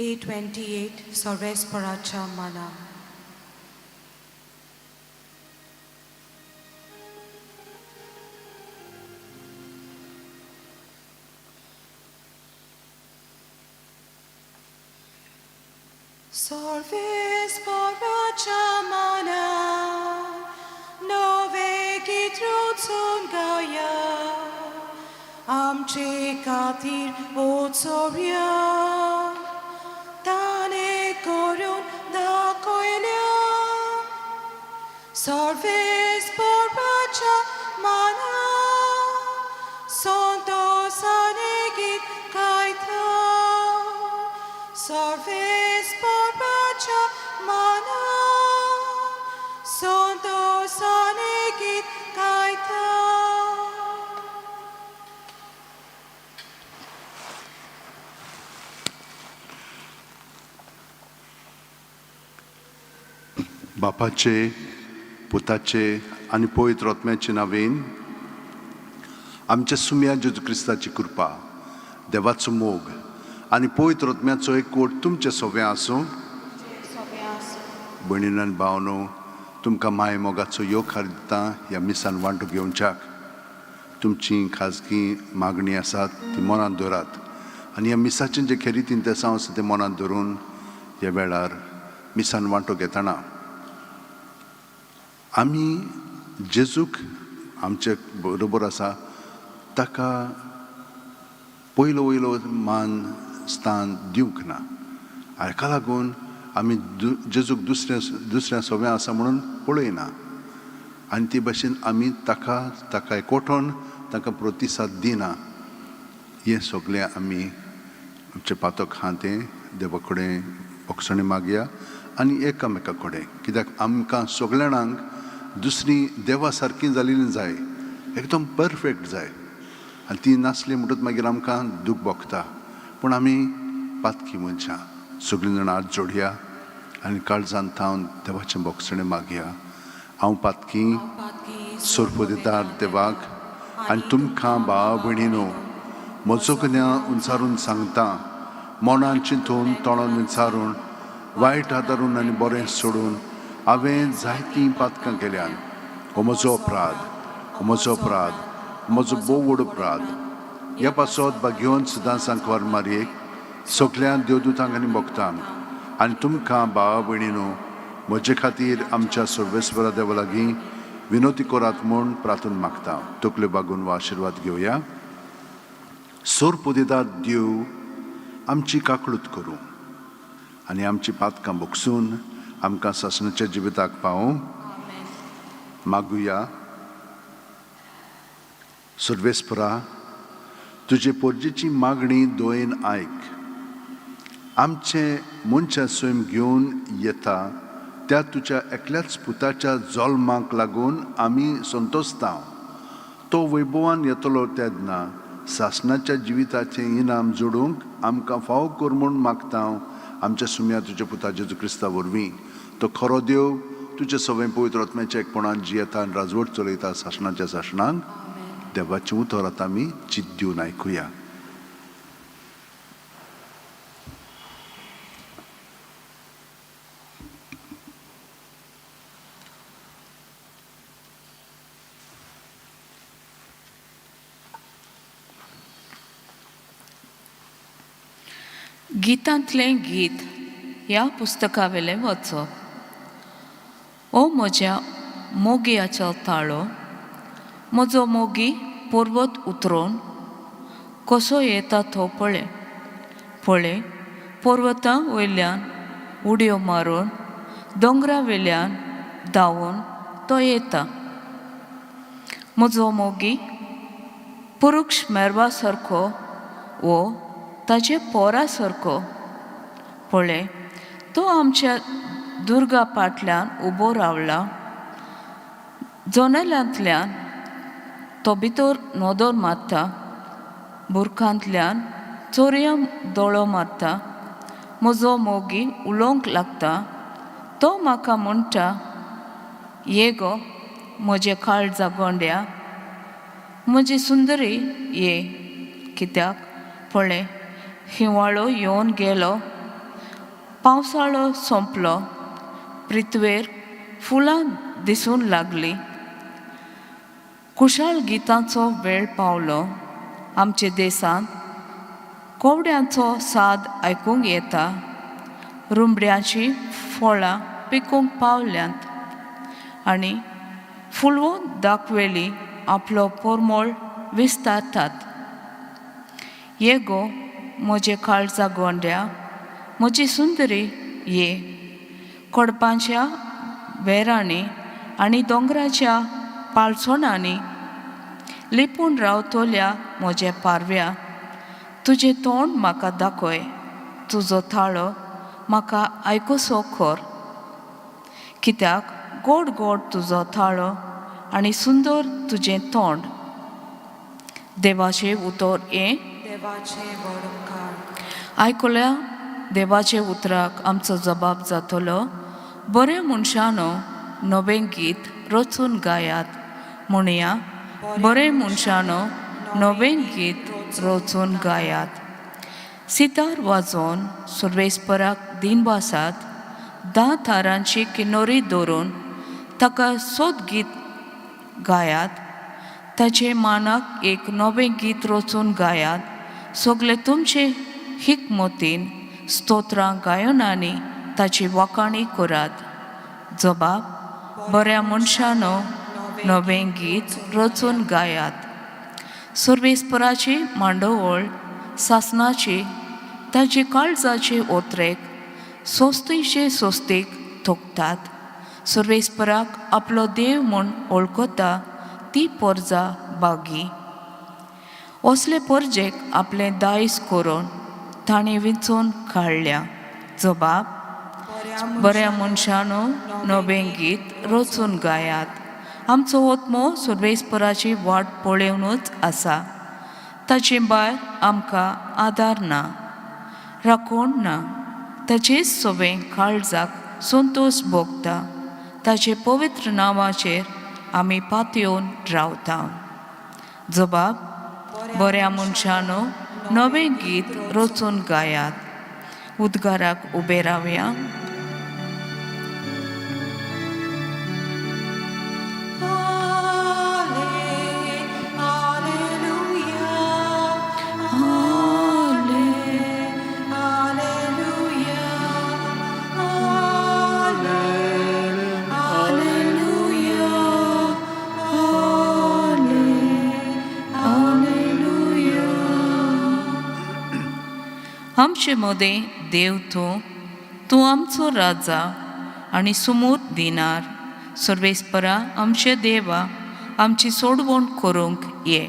A28 Sarvesvaracha Mana. Sarvesvaracha Mana, Nove Gitrotsun Gaya, Amche Katir Otsorya, Tane Korun Da Koilya, Sarvesvaracha Mana, Sontosane Git Kaita, Sarvesvaracha Mana, Sontosane Git Kaita. बापाचे, पुताचे आनी पवित्र आत्म्याचे नांवेन आमच्या सुम्या जेजू क्रिस्ताची कृपा, देवाचो मोग आनी पवित्र आत्म्याचो एकवट तुमचे सोव्या आसूं. भयणीन आनी भावनो, तुमकां माय मोगाचो येवकार दिता ह्या मिसान वांटो घेवच्याक. तुमची खाजगी मागणी आसात ती मनांत दवरात आनी ह्या मिसाचें जें खेरीत इंतेसांव आसा तें मनांत धरून ह्या वेळार मिसान वांटो घेतना आमी जेजूक आमचे बरोबर आसा ताका पयलो वयलो मान स्थान दिवंक ना. हाका लागून आमी जेजूक दुसऱ्या दुसऱ्या सोव्या आसा म्हणून पळयना आनी ते भाशेन आमी ताका ताका एकवटोन ताका प्रतिसाद दिना. हें सगळें आमी आमचें पातक आहा तें देवा कडेन भोगसणी मागया आनी एकामेका कडेन, कित्याक आमकां सगल्या जाणांक दुसरी देवा सारकी जालेली जाय, एकदम परफेक्ट जाय आनी ती नासली म्हणटकच मागीर आमकां दूख भोगता. पूण आमी पातकी मनशां. सगळीं जाणां हात जोडया आनी काळजान थावन देवाचें भोगसणें मागया. हांव पातकी सोरपोदिदार देवाक आनी तुमकां भावा भयणीनो म्हजो गुन्यांव उंचारून सांगता. मनान चिंतून, तोंडान विचारून, वायट आदारून आनी बरें सोडून हांवें जायतीं पातकां केल्यान. हो म्हजो अपराध, हो म्हजो अपराध, हो म्हजो भोव व्हड अपराध. ह्या पासत भाग्योन सदां सांकवार मारयेक, सगल्या देवदूतांक आनी भक्तांक आनी तुमकां भावा भयणीनो म्हजे खातीर आमच्या सर्वेस्वरा देवा लागीं विनोती करात म्हूण प्रार्थना मागता. तकल्यो बागून वा आशिर्वाद घेवया. सोरपुदिदार देव आमची काकळूत करूं आनी आमची पातकां भोगसून आमकां सासणाच्या जिविताक पावूं. मागुया. सर्वेस्परा, तुजे पोरजेची मागणी दोयेन आयक. आमचे मनशा सैम घेवन येता त्या तुज्या एकल्याच पुताच्या जल्माक लागून आमी संतोशता. तो वैभवान येतलो तेन्ना सासणाच्या जिविताचें इनाम जोडूंक आमकां फावो कर म्हूण मागता, आमच्या सुम्या तुज्या पुता जेजू क्रिस्ता वरवीं. तो खरो देव, तुजे सवय पवित्र आत्म्याच्या एकपणान जियेता आनी राजवट चलयता सासणाच्या सासणाक. देवाचें उतर आतां आमी चित दिवन आयकुया. गितांतलें गीत ह्या पुस्तकावेलें वचप. ओ म्हज्या मोगयाचो ताळो, म्हजो मोगी पर्वत उतरोवन कसो येता तो पळय. पळय, पर्वता वयल्यान उडयो मारून, दोंगरा वयल्यान धांवून तो येता. म्हजो मोगी पुरुष मेरवा सारको वो ताजे पोरा सारको. पळय, तो आमच्या दुर्गा पाटल्यान उबो रावला. जनेलांतल्यान तो भितर नदर मारता, बुरखांतल्यान चोरयां दोळो मारता. म्हजो मोगी उलोवंक लागता. तो म्हाका म्हणटा, ये गो म्हजे काळजा गोंड्या, म्हजी सुंदरी ये. कित्याक पळय, हिंवाळो येवन गेलो. पावसाळो सोंपलो, पृथ्वेर फुलां दिसूंक लागलीं. कुशाल गितांचो वेळ पावलो. आमच्या देशांत कोवड्यांचो साद आयकूंक येता. रुमड्यांचीं फळां पिकूंक पावल्यांत आनी फुलवून दाखवेली आपलो पोरमोळ विस्तारतात. ये गो म्हजे काळजा गोंड्या, म्हजी सुंदरी ये. कोडपांच्या वेरांनी आनी दोंगराच्या पालसणांनी लिपून रावतल्या म्हज्या पारव्या, तुजें तोंड म्हाका दाखय, तुजो थाळो म्हाका आयकुसो कर. कित्याक गोड गोड तुजो थाळो आनी सुंदर तुजें तोंड. देवाचें उतर हें. देवाचे व्हड उपकार. आयकुल्या देवाचे उतराक आमचो जबाब जातलो. बऱ्या मनशानो नवें गीत रचून गायात. म्हणया, बरें मनशानो नवें गीत रचून गायात. सितार वाजोवन सुर्वेस्पराक दिनवासात. धा थारांची किनोरी दवरून ताका सोद गीत गायात. ताचे मानाक एक नवें गीत रचून गायात. सगळे तुमचे हिकमतीन स्तोत्रां गायनांनी ताची वाखाणी करात. जबाब, बऱ्या मनशानो नवें गीत रचून गायात. सर्वेस्पराची मांडवळ सासनाची, ताची काळजाची ओत्रेक सोस्तीचे सोस्तीक थोकतात. सर्वेस्पराक आपलो देव म्हूण वळखता ती पोरजा बागी. असले पोरजेक आपलें दायज करून ताणें विंचून काडल्या. जबाब, बऱ्या मनशानो नवें गीत रचून गायात. आमचो आत्मो सर्वेस्पराची वाट पळोवनूच आसा. ताचे भायर आमकां आदार ना, राखण ना. ताचेच सवें काळजाक संतोश भोगता. ताचे पवित्र नांवाचेर आमी पातयेवन रावता. जबाब, बऱ्या मनशानो नवें गीत रचून गायात. उद्गाराक उबे रावया. Alleluia, Alleluia, Alleluia, Alleluia. आमचे मदें देव तूं, तूं आमचो राजा आनी सुमूर दिनार. सर्वेस्परा आमचे देवा, आमची सोडवण करूंक ये.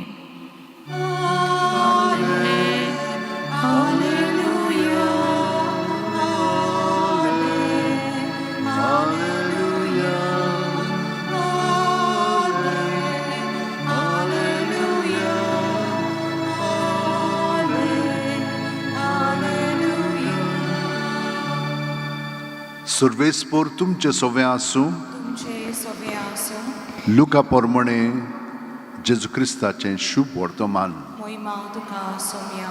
सर्वेस्पोर तुमचे सोवे आसूं. तुमचे सगळे आसूं. लुका पोरमणे जेजू क्रिस्ताचें शुभ वर्तमान. मोहिमा तुका सोम्या.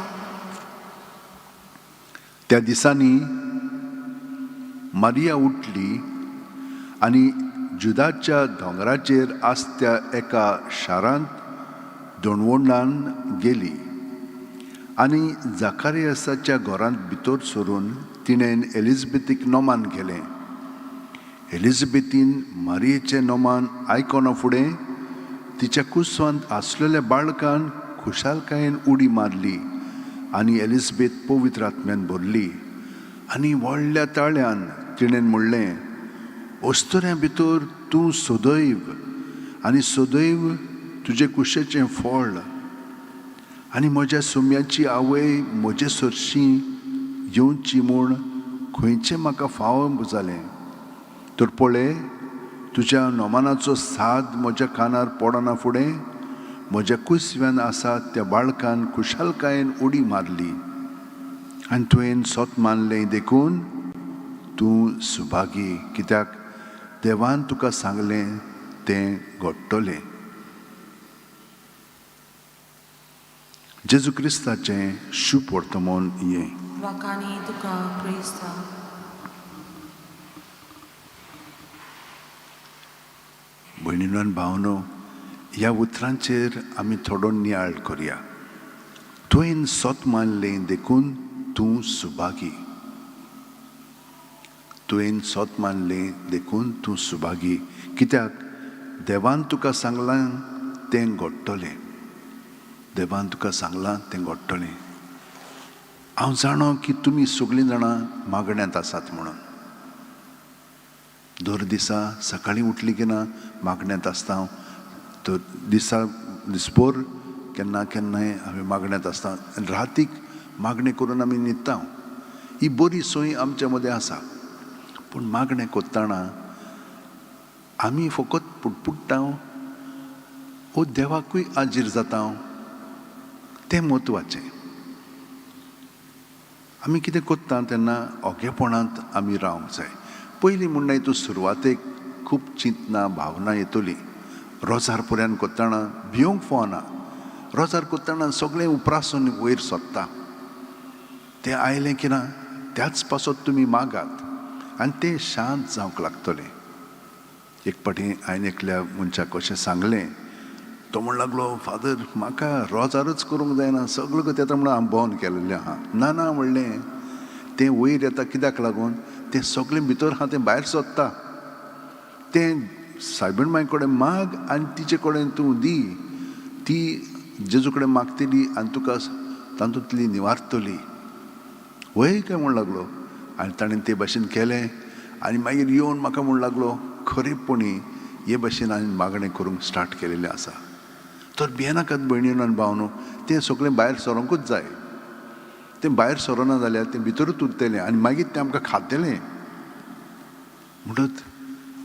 त्या दिसांनी मारिया उठली आनी जुदाच्या दोंगराचेर आसत्या एका शारांत दोणवणान गेली आनी जाकारियसाच्या घरांत भितर सरून तिणें एलिजबेथीक नोमान केलें. एलिजबेथीन मारियेचें नोमान आयकना फुडें तिच्या कुसवांत आसलेल्या बाळकान खुशालकायेन उडी मारली आनी एलिजबेथ पवित्र आत्म्यान भरली आनी व्हडल्या ताळ्यान तिणें म्हणलें, अस्तुऱ्यां भितर तूं सदैव आनी सदैव तुजे कुशेचें फळ आनी म्हज्या सुम्याची आवय म्हजे सरशीं येवची म्हूण खंयचें म्हाका फावो जालें? तर पळय, तुज्या नोमानाचो साद म्हज्या कानार पडना फुडें म्हज्या कुसव्यान आसा त्या बाळकान खुशालकायेन उडी मारली. आनी तुवें सोत मानलें देखून तूं सुभागी, कित्याक देवान तुका सांगलें तें घडटलें. जेजू क्रिस्ताचें शुभ वर्तमान हें. वाखाणी तुका क्रिस्ता. भयणीनो आनी भावनो, ह्या उतरांचेर आमी थोडो नियाळ करया. तुवें सत मानलें देखून तूं सुभागी. तुवें सत मानलें देखून तूं सुभागी, कित्याक देवान तुका सांगलां तें घडटलें. देवान तुका सांगलां तें घडटलें. हांव जाणो की तुमी सगळीं जाणां मागण्यांत आसात म्हणून. दर दिसा सकाळीं उठली की ना मागण्यांत आसता हांव. तर दिसा दिसभर केन्ना केन्नाय आमी मागण्यांत आसता आनी रातीक मागणें करून आमी न्हिदता. ही बरी संवय आमच्या मदें आसा. पूण मागणें करतना आमी फकत पुटपुट्टा ओ देवाकूय आजीर जाता, तें म्हत्वाचें. आमी कितें करता तेन्ना ओगेपणांत आमी रावंक जाय. पयलीं म्हणल्यार तूं सुरवातेक खूब चिंतना भावना येतली. रोजार पर्यंत करतना भिवंक फावना. रोजार करतना सगळें उप्रासून वयर सोदता. तें आयलें की ना त्याच पासत तुमी मागात आनी तें शांत जावंक लागतलें. एक फावटी हांवें एकल्या मनशाक अशें सांगलें, तो म्हण लागलो, फादर म्हाका रोजारूच करूंक जायना, सगळें येता म्हणून हांव बंद केलेलें आहा. ना ना म्हणलें, तें वयर येता कित्याक लागून, तें सगळें भितर आहा तें भायर सोदता. तें सायबीण माय कडेन माग आनी तिचे कडेन तूं दी, ती जेजू कडेन मागतली आनी तुका तातूंतली निवारतली. वय काय म्हण लागलो. आनी ताणें ते भाशेन केलें आनी मागीर येवन म्हाका म्हण लागलो, खरेपणी हे भाशेन हांवें मागणें करूंक स्टार्ट केलेलें आसा. तर भियेनाकात भयणीन आनी भावनो, तें सगळें भायर सरोंकूच जाय. तें भायर सरना जाल्यार तें भितरूच उरतलें आनी मागीर तें आमकां खातलें. म्हणटच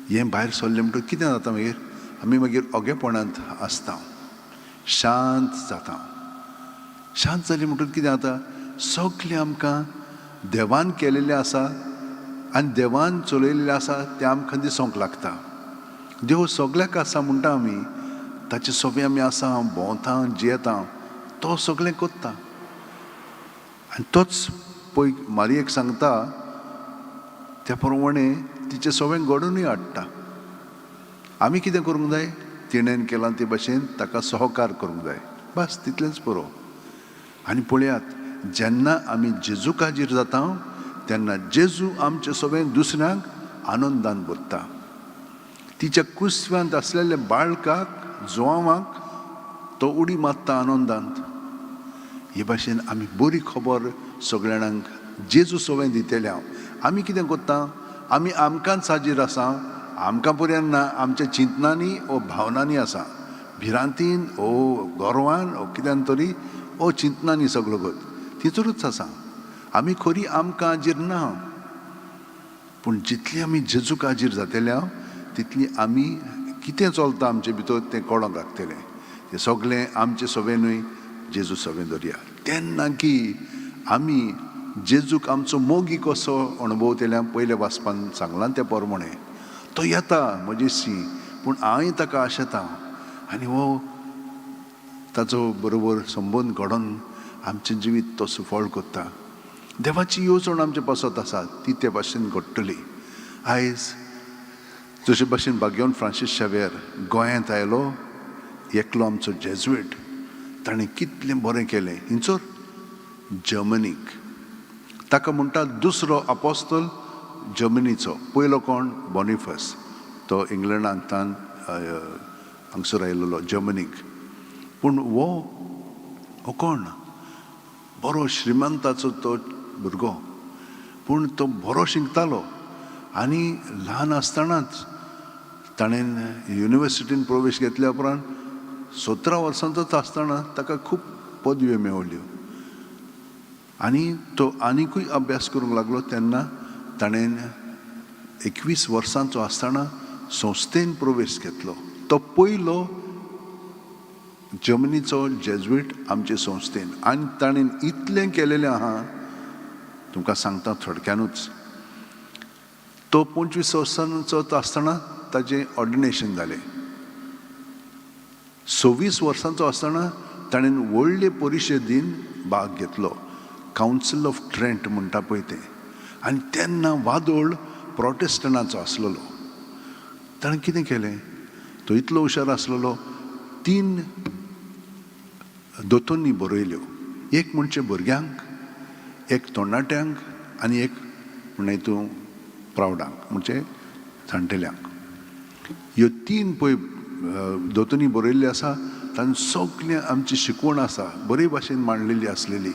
हें भायर सरलें म्हणटकच कितें जाता मागीर, आमी मागीर ओगेपणांत आसता, शांत जाता. शांत जाली म्हणटकच कितें जाता, सगळें आमकां देवान केलेलें आसा आनी देवान चलयलेलें आसा तें आमकां दिसूंक लागता. देव सगळ्याक आसा म्हणटा आमी, ताचे सोबे आमी आसा, भोंवता, जियेता, तो सगळें करता. आनी तोच पळय मारयेक सांगता त्या प्रमाणे तिचें सगळें घडोवनूय हाडटा. आमी कितें करूंक जाय, तिणेन केलां ते भाशेन ताका सहकार करूंक जाय, बस तितलेंच पुरो. आनी पळयात, जेन्ना आमी जेजू हाजीर जाता तेन्ना जेजू आमचे सगळें दुसऱ्यांक आनंदान भरता. तिच्या कुसव्यांत आसलेल्या बाळकाक, जुवांवाक तो उडी मारता आनंदांत. हे भाशेन आमी बरी खबर सगळ्या जाणांक जेजू सगळें दितले. हांव आमी कितें करता, आमी आमकांच हाजीर आसा, आमकां पर्यंत ना, आमच्या चिंतनांनी ओ भावनांनी आसा, भिरांतीन ओ गोरवान ओ कित्यान तरी ओ चिंतनांनी सगळो गत तितूरूच आसा. आमी खरी आमकां हाजीर ना, पूण जितली आमी जेजूक हाजीर जातले हांव तितली आमी कितें चलता आमचे भितर तें कळोंक लागतलें. तें सगळें आमचें सगळें न्हय, जेजू सगळें दवरया. तेन्ना की आमी जेजूक आमचो मोगी कसो अणभवतल्या पयल्या वाचपान सांगलां त्या प्रमाणे, तो येता म्हजेशी पूण हांवूय ताका आशेता आनी हो ताचो बरोबर संबंद घडोवन आमचें जिवीत तो सुफळ करता. देवाची येवजण आमचे पासत आसा ती ते भाशेन घडटली. आयज जशे भाशेन भाग्यवंत फ्रांसीस शावेर गोंयांत आयलो, एकलो आमचो जेजुएट, ताणें कितलें बरें केलें हिंचोर जर्मनीक. ताका म्हणटा दुसरो अपोस्तल जर्मनीचो. पयलो कोण, बॉनिफस, तो इंग्लंडांतल्यान हांगसर आयलेलो जर्मनीक. पूण हो कोण बरो श्रीमंताचो तो भुरगो, पूण तो बरो शिकतालो आनी ल्हान आसतनाच ताणें युनिवर्सिटीन प्रवेश घेतल्या उपरांत 17 वर्सांचोच आसतना ताका खूब पदव्यो मेवल्यो आनी तो आनिकूय अभ्यास करूंक लागलो. तेन्ना ताणें 21 वर्सांचो आसतना संस्थेन प्रवेश घेतलो. तो पयलो जर्मनीचो जेजुएट आमचे संस्थेन. आनी ताणें इतलें केलेलें आहा, तुमकां सांगता थोडक्यानूच. तो 25 वर्सांचो आसतना ताजें ऑर्डिनेशन जालें. 26 वर्सांचो आसतना ताणें व्हडले परिशदेन भाग घेतलो, कावन्सील ऑफ ट्रेंट म्हणटा पळय तें. आनी तेन्ना वादोळ प्रोटेस्टंटाचो आसलेलो. ताणें कितें केलें, तो इतलो हुशार आसलेलो, 3 दोतोन्नी बरयल्यो, एक म्हणजे भुरग्यांक, एक तोंडाट्यांक आनी एक म्हणल्यार तूं प्रावडांक म्हणजे जाणटेल्यांक. ह्यो 3 पळय दोतोनी बरयल्ल्यो आसा, तांकां सगळें आमची शिकवण आसा, बरे भाशेन मांडलेली आसलेली.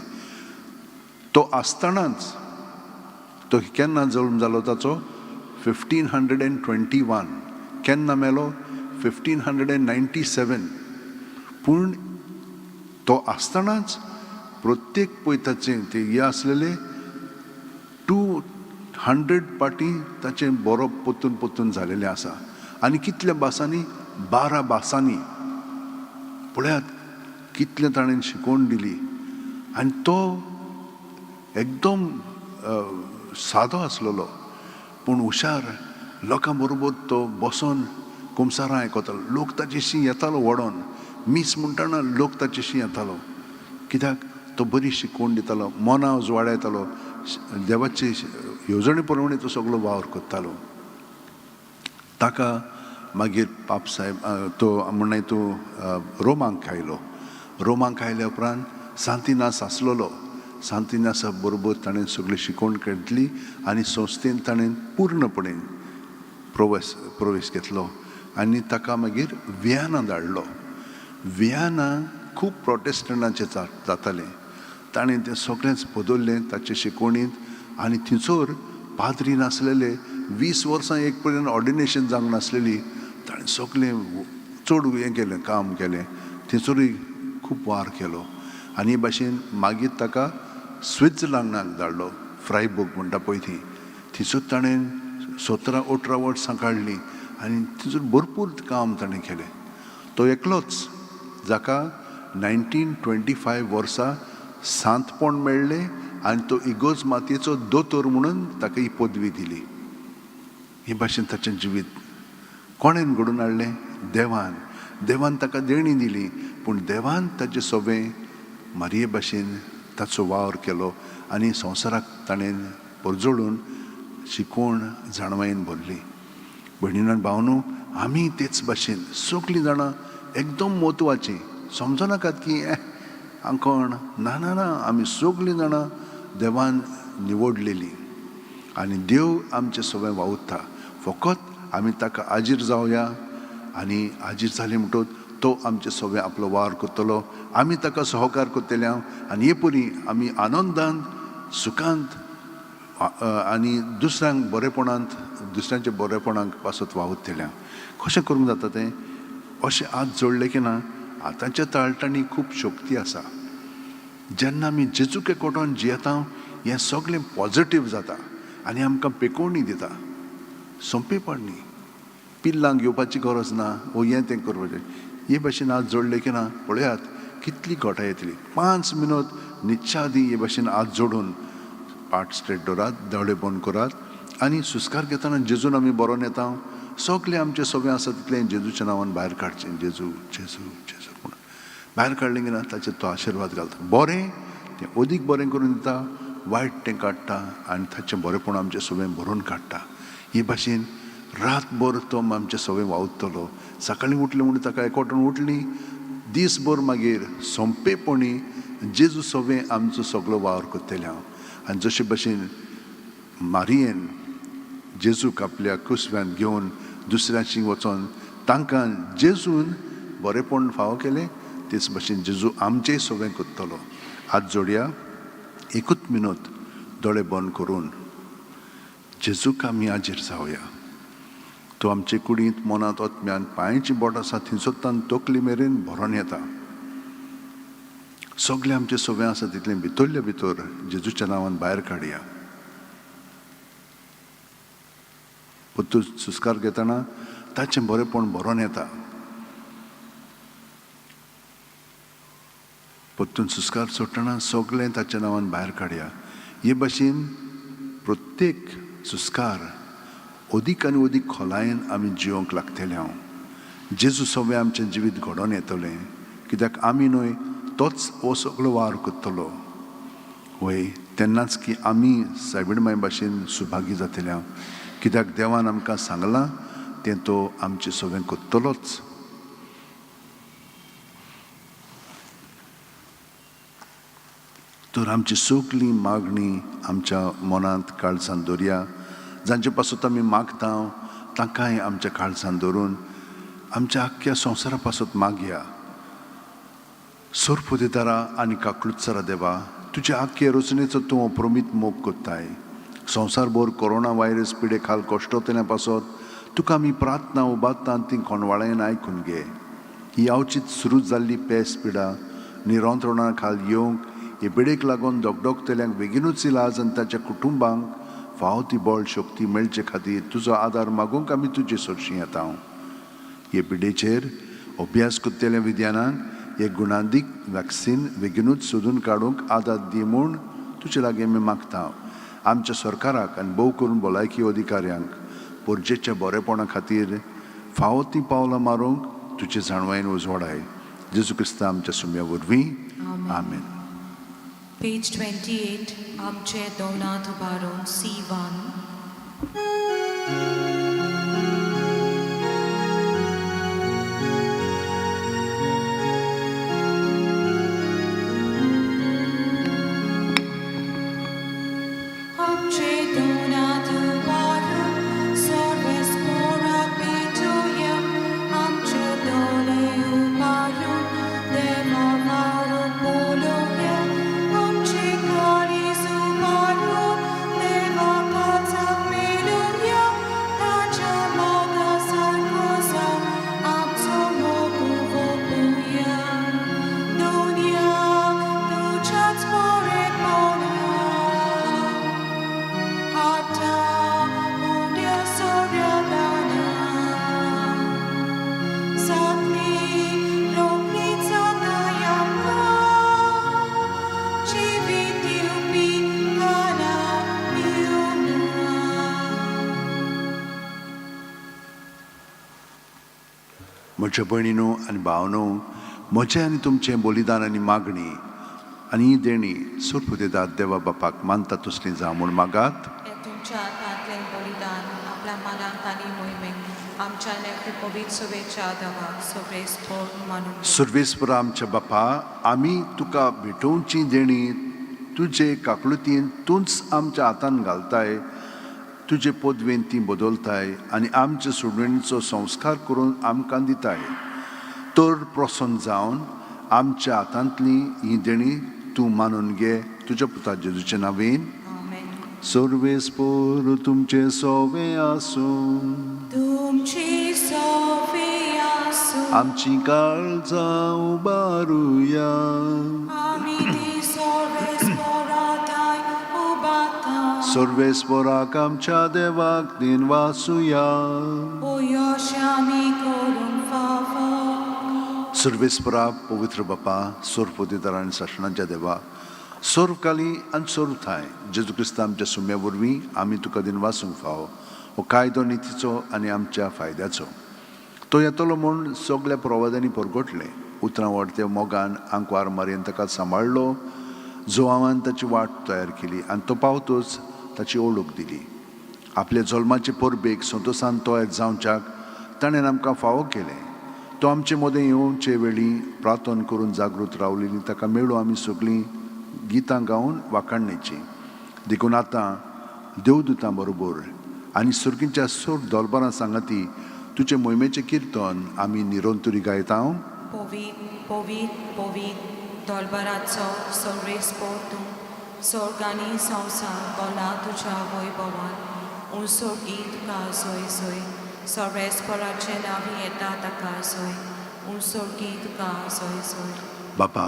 तो आसतनाच तो केन्ना जल्म जालो ताचो 1521, केन्ना मेलो 1597. पूण तो आसतनाच प्रत्येक पळय ताचें ते हे आसलेले 200 पाटी ताचें बरोवप पोत्तून पोत्तून जालेलें आसा. आनी कितल्या भासांनी, 12 भासांनी. पळयात कितलें ताणें शिकोवन दिली. आनी तो एकदम सादो आसलेलो पूण हुशार. लोकां बरोबर तो बसोन कुमसारां आयकतालो, लोक ताचेशी येतालो वडोन, मीस म्हणटना लोक ताचेशी येतालो, कित्याक तो बरी शिकवण दितालो, मना उजवाडायतालो, देवाचे येवजणे प्रमाणे तो सगलो वावर करतालो. ताका मागीर पाप साहेब तो म्हणल्यार तो रोमांक आयलो. रोमांक आयल्या उपरांत सांतिनास आसलेलो, सांतिनासा बरोबर ताणें सगळी शिकवण घेतली आनी संस्थेन ताणें पूर्णपणे प्रवेश घेतलो आनी ताका मागीर वियाना धाडलो. वियाना खूब प्रोटेस्टंटांचें जातालें, ताणें तें सगळेंच बदल्लें ताचे शिकवणींत. आनी थंयसर पाद्री नासलेले, 20 वर्सां एक पर्यंत ऑर्डिनेशन जावंक नासलेली, ताणें सगळें चड हें केलें, काम केलें, थंयसरूय खूब वार केलो. आनी हे भाशेन मागीर ताका स्वित्झर्लंडाक धाडलो, फ्रायबर्ग म्हणटा पळय थंय. थंयसर ताणें 17-18 वर्सां काडलीं आनी थंयसर भरपूर काम ताणें केलें. तो एकलोच जाका 1925 वर्सा सांतपण मेळ्ळें आनी तो इगोर्ज मातयेचो दोतोर म्हणून ताका ही पदवी दिली. हे भाशेन ताचें जिवीत कोणेन घडोवन हाडलें? देवान. देवान ताका देणी दिली, पूण देवान ताचें सोबें मारये भाशेन ताचो वावर केलो आनी संवसाराक ताणें परजळून शिकवण जाणवायेन भरली. भयणीन आनी भावनो, आमी तेच भाशेन सगळीं जाणां एकदम म्हत्वाचीं. समजनाकात की कोण ना ना ना, आमी सगळीं जाणां देवान निवडलेलीं आनी देव आमचें सगळें वावुरता. फकत आमी ताका आजीर जावया आनी आजीर जाले म्हणटकच तो आमचें सगळें आपलो वावर करतलो, आमी ताका सहकार करतले. आनी हे परी आमी आनंदान सुखांत आनी दुसऱ्यांक बरेपणांत, दुसऱ्यांच्या बरेपणाक पासत वावुरतले. कशें करूंक जाता तें? अशें हात जोडलें की ना, आतांच्या ताळटांनी खूब शक्ती आसा. जेन्ना आमी जेजूक एकवटोन जियेता, हें सगळें पॉजिटीव जाता आनी आमकां पेकोवणी दिता. सोंपेपण न्ही, पिल्लांक घेवपाची गरज ना, वो हें तें करपाचें. हे भाशेन हात जोडले की ना, पळयात कितली घोटां येतली. 5 मिनट न्हिदच्या आदीं हे भाशेन हात जोडून पाट स्ट्रेट दवरात, दोळे बंद करात आनी सुस्कार घेतना जेजून आमी बरोवन येता. सगळें आमचें सगळें आसा तितलें जेजूच्या नांवान भायर काडचें. जेजू जेजू जेजू म्हणून भायर काडलें की ना, ताचेर तो आशिर्वाद घालता. बरें तें अदीक बरें करून दिता, वायट तें काडटा आनी ताचें बरेंपण आमचें सगळें भरून काडटा. हे भाशेन रातभर तो आमचें सगळें वावुरतलो. सकाळीं उठलें म्हणून ताका एकवटून उठली, दीसभर मागीर सोंपेपणी जेजू सगळें आमचो सगळो वावर करतले हांव. आनी जशे भाशेन मारियेन जेजूक आपल्या कुसव्यान घेवन दुसऱ्याशी वचोन तांकां जेजून बरेंपण फावो केलें, तेच भाशेन जेजू आमचेंय सगळें करतलो. हात जोडया, एकूच मिनट दोळे बंद करून जेजूक आमी हाजीर जावया. तो आमचे कुडींत, मनांत, आत्म्यान, पांयची बोट आसा थंयसर तकली मेरेन भरोन येता. सगळें आमचें सगळें आसा तितलें भितरल्या भितर जेजूच्या नांवान भायर काडया. परतून सुस्कार घेतना ताचें बरेंपण भरोन येता. परतून सुस्कार सोडटना सगळें ताच्या नांवान भायर काडया. हे भाशेन प्रत्येक सुस्कार अदीक आनी अदीक खोलायेन आमी जिवंक लागतले. हांव जेजू सगळें आमचें जिवीत घडोवन येतलें, कित्याक आमी न्हय तोच हो सगळो वावर करतलो. वय तेन्नाच की आमी सायबीण माय भाशेन सुभागी जातले हांव, कित्याक देवान आमकां सांगलां तें तो आमचें सगळें करतलोच. तर आमची सगळी मागणी आमच्या मनांत काळजान दवरया. जांचे पासत आमी मागता तांकांय आमच्या काळजान दवरून आमच्या आख्ख्या संवसारा पासत मागया. सोरपुदेदारा आनी काकलुत्सरा देवा, तुज्या आख्खे रचनेचो तूं अप्रमीत मोग कोत्ताय. संवसारभर कोरोना व्हायरस पिडे खाल कश्टोतल्या पासत तुका आमी प्रार्थना उबारता ती कोणवाळ्यान आयकून घे. ही अवचीत सुरू जाल्ली पेस पिडा निरंत्रणा खाल येवंक हे पिडेक लागून धगधगतल्यांक बेगिनूच इलाज आनी ताच्या कुटुंबांक फावो ती बळ शक्ती मेळचे खातीर तुजो आदार मागूंक आमी तुजे सरशीं येता. हे पिडेचेर अभ्यास करतल्या विज्ञानाक हे गुणादीक वॅक्सीन बेगिनूच सोदून काडूंक आदार दी म्हूण तुजे लागीं आमी मागता. आमच्या सरकाराक आनी भोव करून भलायकी अधिकाऱ्यांक परजेच्या बरेपणा खातीर फावो तीं पावलां मारूंक तुजे जाणवायेन उजवाडाय. जेजू क्रिस्ता आमच्या सुम्या वरवीं, आमेन. पेज 28, आमचे दोनात उबारून C1. आमचे दोनात उबारून सर्वेस्पोराक भेटुया. आमचे दोळे उबारून देवा वारो पळोवया. आमचे काळीज उबारून देवा काळजाक मेळुया. ताच्या मोगा सारको जावन आमचो मोग वोपुया. दुनिया तुज्याच बरेपणा हाडटा उण्या सोऱ्यादाना. सगळी रोखणी जाता आमकां जिवीत दिवपी खाणा मिळूना. म्हज्या भयणीनो आनी भावनो, म्हजें आनी तुमचें बलिदान आनी मागणी आनी ही देणी सोरपुदेदात देवा बापाक मानता तसली जावं म्हूण मागात. हे तुमच्या हातांतलें बलिदान आपल्या मनाक आनी मोहिमेक आमच्या लेखी पवित्र शुभेच्छा देवाक सर्वेस्पोर मानून घेवं. सर्वेस्परा आमच्या बापा, आमी तुका भेटोवची देणी तुजे काकळुतीन तूंच आमच्या हातान घालताय. तुजे पदवेन ती बदलताय आनी आमचे सोडवणीचो संस्कार करून आमकां दिताय. तर प्रसन्न जावन आमच्या हातांतली ही देणी तूं मानून घे तुज्या पुता जेजूचे नांवेन. आमेन. सर्वेस्पोर तुमचें सोवे आसूं. तुमची सोफी आसूं. आमची काळजां उबारुया. आमी ती सर्वेस्पोराताय उबाता. सर्वेस्पोराक आमच्या देवाक दिनवासुया. ओ यश आमी करूंक फावो. सर्वेस्परा पवित्र बापा, सोरपोतेदार आनी सासणाच्या देवा, सोर्वकाली आनी सोर्व थांय जेजू क्रिस्ता आमच्या सुम्या वरवीं आमी तुका दिनवासूंक फावो. हो कायदो नितीचो आनी आमच्या फायद्याचो. तो येतलो म्हूण सगल्या प्रवादांनी परगटलें. उतरां वाडते मोगान आंकवार मारयेन ताका सांबाळ्ळो. जुवांवान ताची वाट तयार केली आनी तो पावतोच ताची ओळख दिली. आपल्या जल्माचे परबेक संतोसान तयार जावच्याक ताणें आमकां फावो केलें. तो आमचे मदें येवचे वेळी प्रार्थना करून जागृत रावलेली ताका मेळूं आमी सगळीं गितां गावन वाखाणणेची. देखून आतां देवदूतां बरोबर आनी सुर्गीच्या सोड दलबारां सांगाती तुजे मोहिमेचें किर्तन आमी निरंतरी गायता. पवीत पवीत पवीत दलबाराचो सर्वेस्पोर तूं. स्वर्ग आनी संवसार बोला तुज्या वैभवान. उंचो गीत तुका सोय सोय. सर्वेस्पोराचें नांव येता ताका सोय. उंचो गीत तुका सोय सोय. बापा,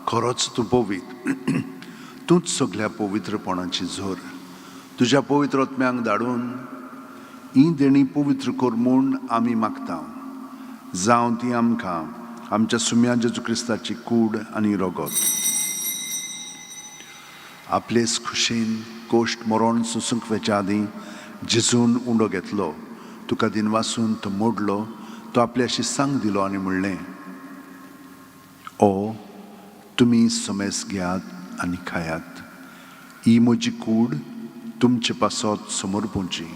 खरोच तूं पवीत, तूंच सगल्या पवित्रपणाची झोर. तुज्या पवित्र आत्म्यांक धाडून ही देणी पवित्र कर म्हूण आमी मागता. जावं ती आमकां आमच्या सुम्या जेजू क्रिस्ताची कूड आनी रगत. आपलेच खुशेन कोश्ट मरण सोसूंक वेच्या आदीं जेजून उंडो घेतलो, तुका दिनवासून तो मोडलो, तो आपल्या शिसांक दिलो आनी म्हणलें, ओ तुमी समेस घेयात आनी खायात. ही म्हजी कूड तुमचे पासत समर्पूंची.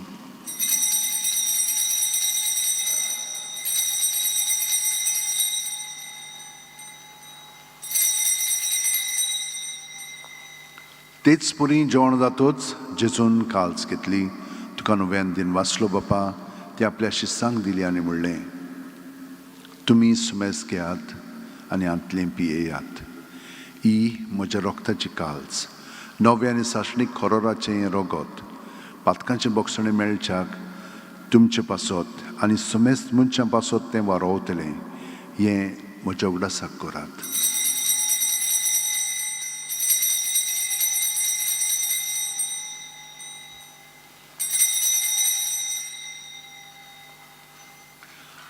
तेच परी जेवण जातोच जेजून काल्स घेतली, तुका नव्यान दिन वाचलो बापा, ती आपल्या शिस्सांक दिली आनी म्हणलें, तुमी सुमेस घेयात आनी हांतलें पियेयात. ही म्हज्या रोगताची काल्स, नवें आनी सासणीक खरोराचें हें रोगत, पातकांचें बोगसणें मेळच्याक तुमचे पासत आनी सुमेस्त मनशां पासत तें वारोवतलें. हें म्हज्या उगडासाक करात.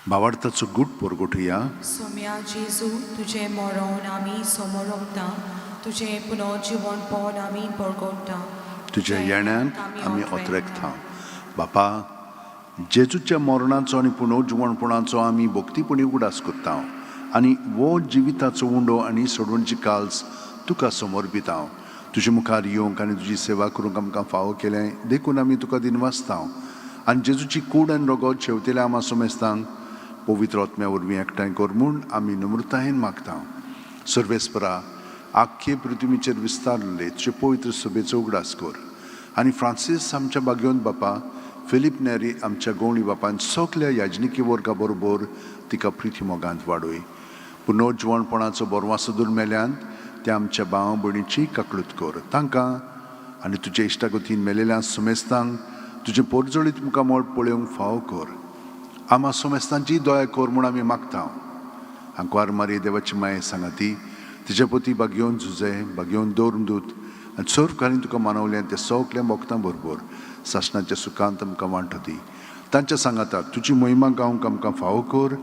भावार्थाचो गूट परगटुया. सोम्या जेजू, तुजें मरण आमी समोरपता, तुजें पुनर्जिवनपण आमी परगट्टा, तुज्या येण्याक आमी अत्रेकता. बापा, जेजूच्या मरणाचो आनी पुनर्जिवणपणाचो आमी भक्तीपणी उगडास करता आनी वो जिविताचो उंडो आनी सोडवणची काल्स तुका समर्पिता. तुजे मुखार येवंक आनी तुजी सेवा करूंक आमकां फावो केलें देखून आमी तुका दिनवासता आनी जेजूची कूड आनी रगत शेवतेल्या आमा सोमेस्तांक पवित्र आत्म्या वरवीं एकठांय कर म्हूण आमी नम्रतायेन मागता. सर्वेस्परा, आख्खे पृथ्वीचेर विस्तारले तुजे पवित्र सभेचो उगडास कर आनी फ्रांसीस आमच्या बागेवन बापा, फिलीप नेरी आमच्या गवळी बापान सगल्या याजनिकी वर्गा बरोबर तिका प्रिती मोगांत वाडय. पुनर्जिवणपणाचो बरवासो दुर्मेल्यान त्या आमच्या भाव भयणीची काकळूत कर. तांकां आनी तुजे इश्टागतीन मेलेल्या सुमेस्तांक तुजें पोरजळीत मुखामळ पळोवंक फावो कर. आमा सोमेस्तांची दया कर म्हूण आमी मागता. आंकवार मारी देवाची माये सांगाती, तिच्या पोती बागेवन झुजे बागेवन दवरून दूत आनी सर्व घालीन तुका मानवलें तें सगळें भोगतां बरोबर सासणाच्या सुखांत आमकां वांटो दी. तांच्या सांगाता तुजी मोहिमा गावंक आमकां फावो कर,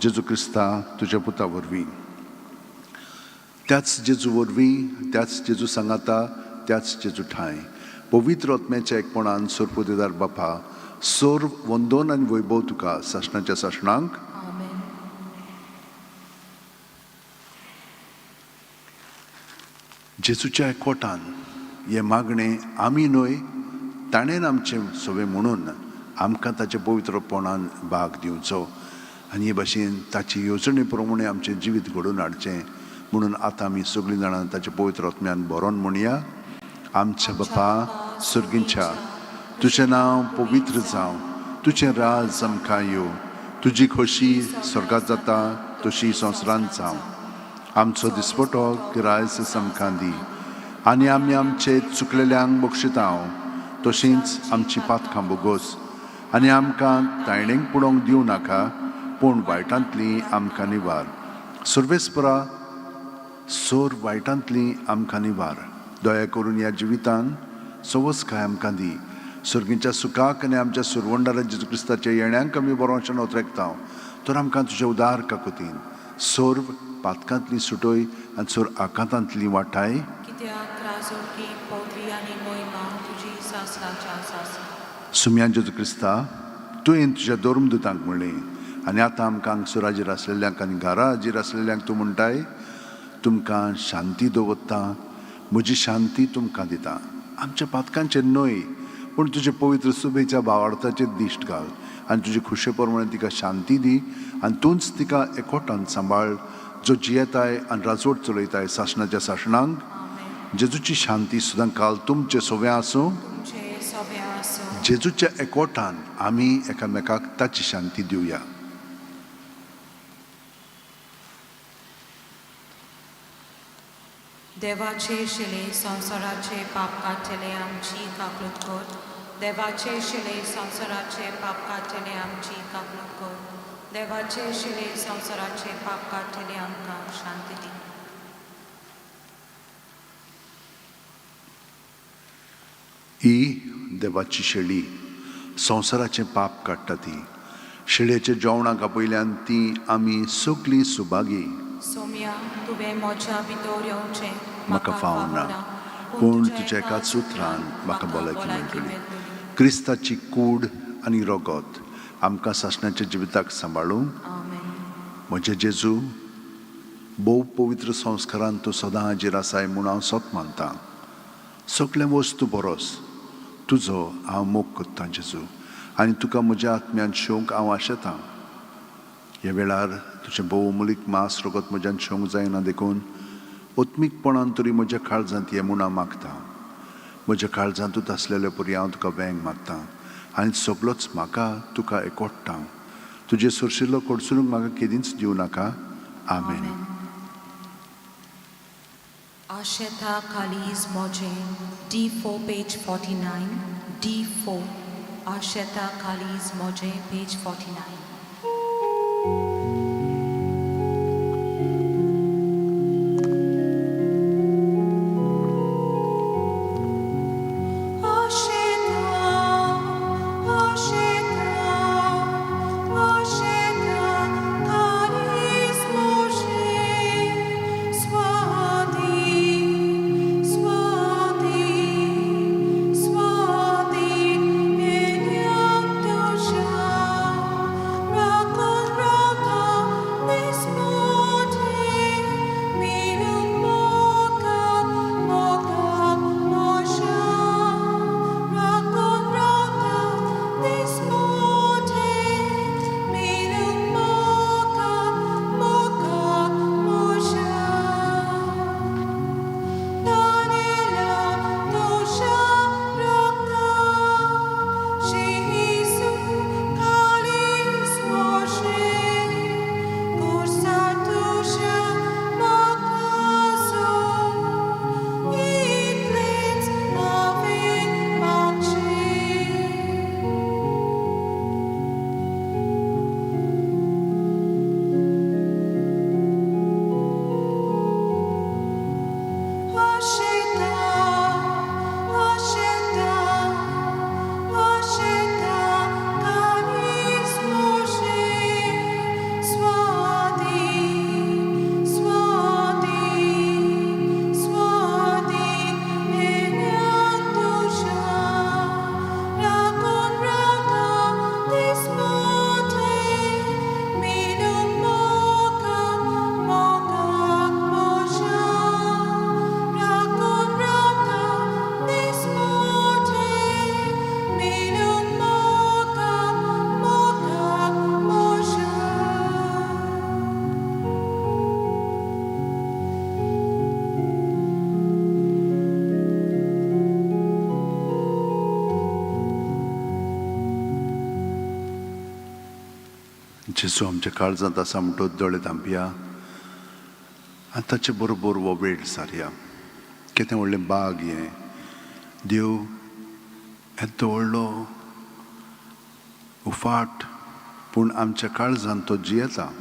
जेजू क्रिस्ता तुज्या पुता वरवीं. त्याच जेजू वरवीं, त्याच जेजू सांगाता, त्याच जेजू ठांय पवित्र आत्म्याच्या एकपणान सोरपोदेदार बापा, सर्व वंदन आनी वैभव तुका सासणाच्या सासणांक. आमेन. जेजूच्या एकवटान हें मागणें आमी न्हय ताणें आमचें सगळें म्हणून आमकां ताच्या पवित्रपणान भाग दिवचो आनी हे भाशेन ताची येवजणे प्रमाणे आमचें जिवीत घडोवन हाडचें म्हणून आतां आमी सगळीं जाणां ताच्या पवित्र आत्म्यान बरोवन म्हणया. आमच्या बापा सर्गींच्या, तुजें नांव पवित्र जावं, तुजें राज आमकां येवं, तुजी खोशी स्वर्गात जाता तशी संवसारांत जावं. आमचो दिसपटो गिरायस आमकां दी आनी आमी आमचे चुकलेल्यांक बक्षिता तशींच आमची पातकां बोगोस आनी आमकां तायणेक पुडोवंक दिवं नाका, पूण वायटांतली आमकां निवार. सर्वेस्परा, सोर वायटांतली आमकां निवार. दया करून ह्या जिवितान सवसकाय आमकां दी. सर्गीच्या सुखाक आनी आमच्या सुरवंडारा जेजू क्रिस्ताच्या येण्यांक आमी बरोवचें नोत्रेकता, तर आमकां तुज्या उदार काकुतीन सर्व पातकांतली सुटय आनी सर्व आकांतांतली वाटाय. कित्याक राजोडकी पदवी आनी मोहिमा तुजी सासणाच्या सासणा. सुम्या जेजू क्रिस्ता, तुवें तुज्या धर्मदुतांक म्हणलें आनी आतां आमकां हांगसर हाजीर आसलेल्यांक आनी घरा हाजीर आसलेल्यांक तूं म्हणटाय, तुमकां शांती दवरता, म्हजी शांती तुमकां दिता. आमच्या पातकांचेर न्हय पूण तुजे पवित्र सुबेच्या भावार्थाचेर दिश्ट घाल आनी तुजे खुशे प्रमाणे तिका शांती दी आनी तूंच तिका एकवटान सांबाळ, जो जियेताय आनी राजवट चलयताय सासणाच्या सासणांक. जेजूची शांती सुद्दां काल तुमचे सोव्या आसूं. तुमचे सोबे आसूं. जेजूच्या एकवटान आमी एकामेकाक ताची शांती दिवया. देवाचे शिले संवसाराचे पाप काडटले आमची काकूत कर. देवाचे शिले संवसाराचे पाप काडटले आमची काकूत कर. देवाचे शिले संवसाराचे पाप काडटले आमकां शांती दी. ही देवाची शेळी संवसाराचें पाप काडटा. ती शेळयेच्या जेवणाक आपयल्यान ती आमी सगळीं सुभागी. सोम्या, तुवें म्हज्या भितर येवचें म्हाका फावना, पूण तुज्या एकाच उतरान म्हाका भलायकी मेळटली. क्रिस्ताची कूड आनी रगत आमकां सासणाच्या जिविताक सांबाळूंक. आमेन. म्हजे जेजू, भोव पवित्र संस्कारान तूं सदां हाजीर आसाय म्हूण हांव सत मानतां. सगळें वस्तू बरोस तुजो हांव मोग करतां जेजू, आनी तुका म्हज्या आत्म्यान शेवंक हांव आशेतां. ह्या वेळार तुजें भोव अमूलीक मांस रगत म्हज्यान शेवंक जायना, देखून आत्मीकपणान तरी म्हज्या काळजांत ये म्हूण हांव मागतां. म्हज्या काळजांतूच आसलेले परी हांव तुका वेंग मारतां आनी सगलोच म्हाका तुका एकोडटां. तुजे सरशिल्लो कडसरूंक म्हाका केदींच दिवं नाका. आमेन. आशेता कालीज मोजे, D4 page 49, D4, आशेता कालीज मोजे, पेज 49. जेजू आमच्या काळजांत आसा म्हणटच दोळे धांपया आनी ताचे बरोबर हो वेळ सारया. कितें व्हडलें बाग हें, देव येदो व्हडलो उफाट, पूण आमच्या काळजांत तो जियेता.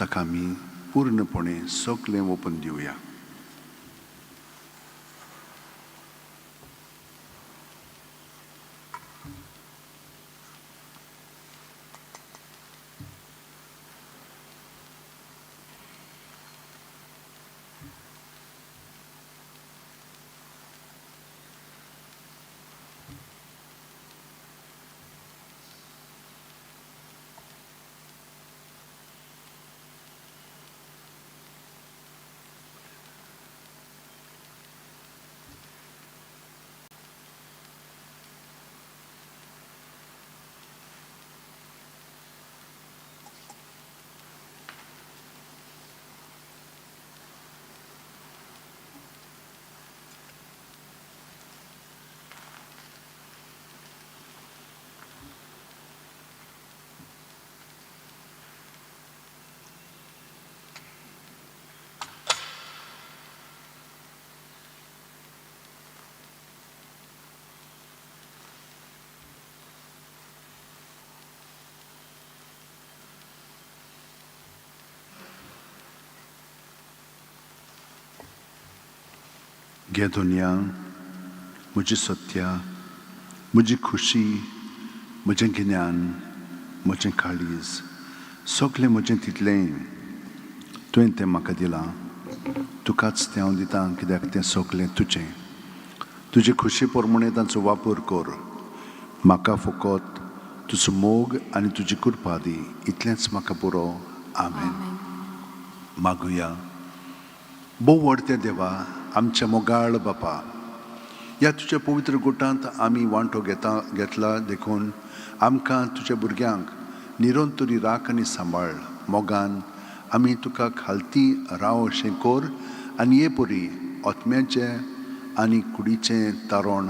ताका आमी पूर्णपणे सगलें ओपून दिवया. घे दुनिया म्हजी सत्या, म्हजी खुशी, म्हजें गिन्यान, म्हजें काळीज, सगलें म्हजें तितलें तुवें तें म्हाका दिलां. तुकाच तें हांव दितां कित्याक तें सगलें तुजें. तुजे खुशी प्रमाणे तांचो वापर कर. म्हाका फकत तुजो मोग आनी तुजी कृपा दी, इतलेंच म्हाका पुरो. आमेन. मागुया. भोव व्हड त्या देवा, आमच्या मोगाळ बापा, ह्या तुज्या पवित्र गुटांत आमी वांटो घेतला देखून आमकां तुज्या भुरग्यांक निरंतरी राख आनी सांबाळ. मोगान आमी तुका खालती राव अशें कर आनी हे परी आत्म्याचे आनी कुडीचें तारण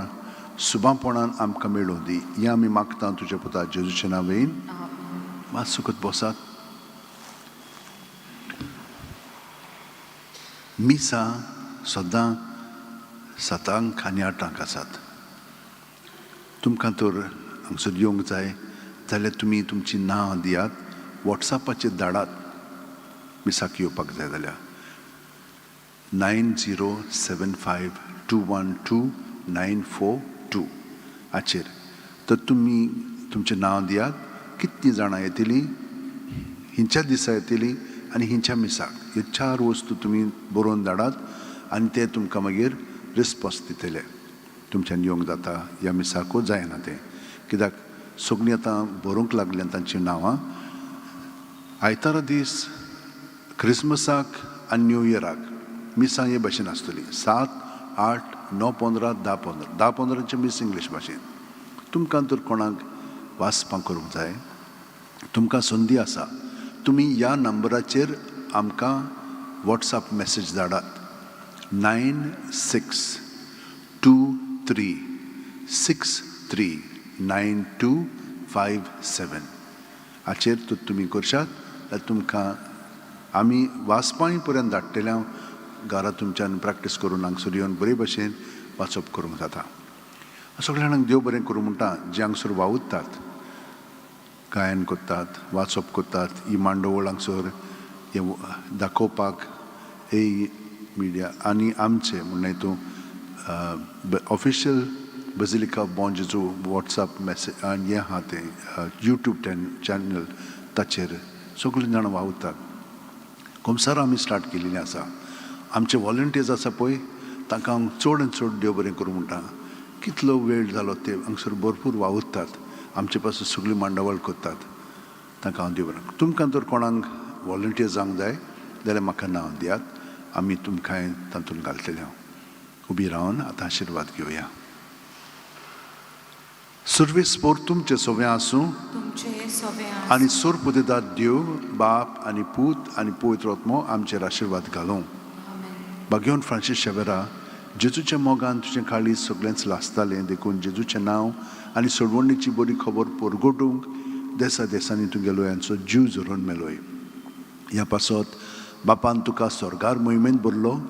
सुबापणान आमकां मेळूं दी. हें आमी मागता तुज्या पुता जेजूचे नांवेन. मात सुकत बसात. मिसां सदां 7 आनी 8 आसात. तुमकां तर हांगसर येवंक जाय जाल्यार तुमी तुमचीं नांवां दियात, वॉट्सॅपाचेर धाडात. मिसाक येवपाक जाय जाल्यार 9075212942 हाचेर तर तुमी तुमचें नांव दियात, कितलीं जाणां येतलीं, हिंच्या दिसा येतलीं आनी हिंच्या मिसाक, ह्यो 4 वस्तू तुमी बरोवन धाडात आनी ते तुमकां मागीर रिस्पोन्स दितले. तुमच्यान येवंक जाता ह्या मिसाकू जायना तें, कित्याक सगळीं आतां बरोवंक लागल्यां तांचीं नांवां. आयतारा दीस क्रिसमसाक आनी न्यू इयराक मिसां हे भाशेन आसतलीं 7, 8, 9, 15, 10, 15. 10, 15 मीस इंग्लीश भाशेन. तुमकां तर कोणाक वाचपाक करूंक जाय, तुमकां संदी आसा, तुमी ह्या नंबराचेर आमकां वॉट्सएप मॅसेज धाडात 9623639257 हाचेर तुमी करशात जाल्यार तुमकां आमी वाचपाय पर्यंत धाडटले. हांव घरा तुमच्यान प्रॅक्टीस करून हांगसर येवन बरे भशेन वाचप करूंक जाता. सगळ्या जाणांक देव बरें करूं म्हणटा, जे हांगसर वावुरतात, गायन करतात, वाचप करतात, ही मांडवळ हांगसर हें दाखोवपाक हे मिडिया आनी आमचे म्हणलें तूं ऑफिशियल बजिलिका बॉम जेजू वॉट्सएप मॅसेज आनी हें आहा तें यूट्यूब चॅनल, ताचेर सगळीं जाणां वावुरतात. कोमसारां आमी स्टार्ट केल्लीं आसा. आमचे वॉलंटियर्स आसा पळय, तांकां हांव चड आनी चड देव बरें करूं म्हणटा. कितलो वेळ जालो ते हांगसर भरपूर वावुरतात, आमचे पासून सगळी मांडावळ करतात, तांकां हांव देव बरें. तुमकां तर कोणाक वॉलंटियर जावंक जाय जाल्यार म्हाका नांव दियात, आमी तुमकां तातूंत घालतले. हांव उबी रावन आतां आशिर्वाद घेवया. सुर्वेस पोर तुमचें सोवें आसूं आनी सोरपुदेदाद देव बाप आनी पूत आनी पवित्र आत्मो आमचेर आशिर्वाद घालूं. भाग्यवन फ्रांसीस शेवेरा, जेजूच्या मोगान तुजें काळीज सगळेंच लासतालें, देखून जेजूचें नांव आनी सोडवणीची बरी खबर परगटूंक देसा देसांनी तुगेलो यांचो जीव झरोवन मेलोय. ह्या पासत बापान तुका स्वर्गार मोहिमेंत भरलो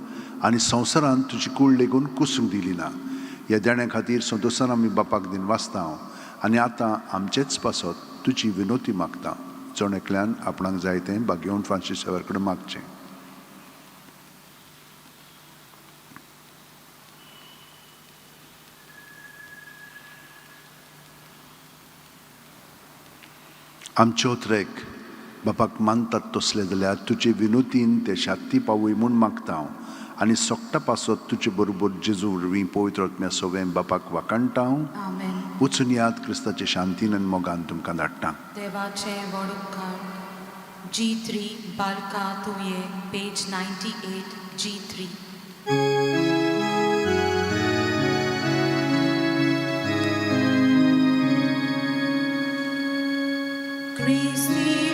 आनी संवसारांत तुजी कूड लेगून कुसूंक दिली ना. ह्या देण्या खातीर संतोशान आमी बापाक दिन वाचता हांव आनी आतां आमचेच पासत तुजी विनोती मागता. जण एकल्यान आपणाक जाय तें भाग्यवन फ्रांसीस शेवर कडेन मागचें. आमच्यो त्रेक बापाक मानतात तसले जाल्यार तुजे विनोतीन ते शाती पावय म्हूण मागता हांव आनी सोकटा पासत तुजे बरोबर जेजू वरवीं पवित्र आत्म्या सोवें बापाक वाखाणटा हांव. वचून याद क्रिस्ताचे शांतीन आनी मोगान तुमकां धाडटा. देवाचे व्हड उपकार. G3 बालका तुये, पेज 98 G3. Christi.